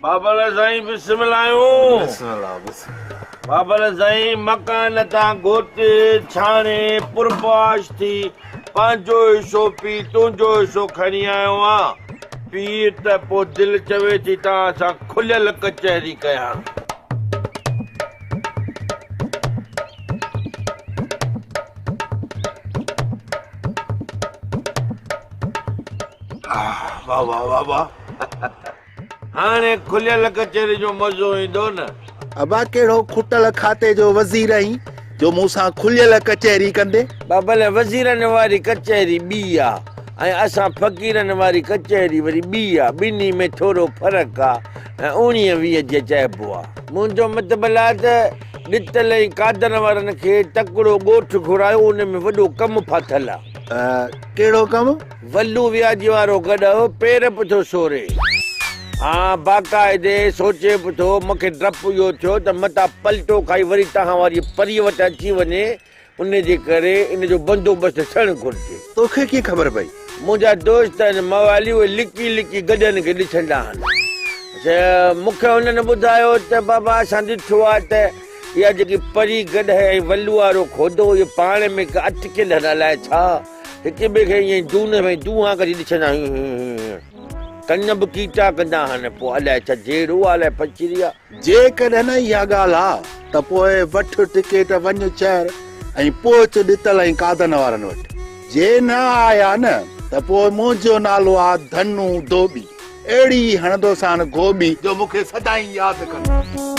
بابل سائين بسم الله آهيون. بسم الله بسم الله. بابل سائين مڪان تان گهوٽ ڇاڻي پرباش ٿي پنهنجو حصو پي تنهنجو حصو کڻي آيو آن. پيء ته پوء دل چوي ٿي توهان سان کليل ڪچهري ڪيان. واه واه واه واه. هاڻي کليل ڪچهري جو مزو ايندو نه. ابا ڪهڙو کٽل کاتي جو وزير آهين جو مون سان کليل ڪچهري ڪندين. بابل وزيرن واري ڪچهري ٻي آ ۽ اسان فقيرن واري ڪچهري وري ٻي آ، ٻنهي ۾ ٿورو فرق آ ۽ اوڻيهه ويهه جي چئبو آ. منهنجو مطلب آ ته ڏتل ۽ قادن وارن کي تڪڙو ڳوٺ گهرايو ان ۾ وڏو ڪم ڦاٿل آ. ڪهڙو ڪم؟ ولو وياجي وارو گڏهه پير به ٿو سوري. ها باقاعدي سوچي به ٿو، مون کي ڊپ اهو ٿيو ته متان پلٽو کائي وري توهان واريء پريء وٽ اچي وڃي، ان جي ڪري ان جو بندوبست ٿيڻ گهرجي. توکي ڪيئن خبر پئي؟ منهنجا دوست آهن موالي، اهي لڪي لڪي گڏهن کي ڏسندا آهن. مون کي هنن ٻڌايو ته بابا اسان ڏٺو آهي ته اها جيڪي پري گڏهه ۽ ولو وارو کودو اهي پاڻ ۾ ڪا اٽڪيل آهن الائي ڇا؟ هڪ ٻئي کي ائين دون ۾ دونهان ڪڍي ڏسندا آهن. ڪن به ڪيٽا ڪندا آهن. پوء الائي ڇا جهيڙو آ الائي ڦچري آ. جيڪڏهن اها ڳالهه آ ته پوء وٺ ٽڪيٽ وڃ شهر ۽ پهچ ڏتل ۽ قادن وارن وٽ. جي نه آيا نه ته پوء منهنجو نالو آ ڌنو ڌوٻي. اهڙي هڻندوسان گهوٻي جو مون کي سدائين ياد ڪندو.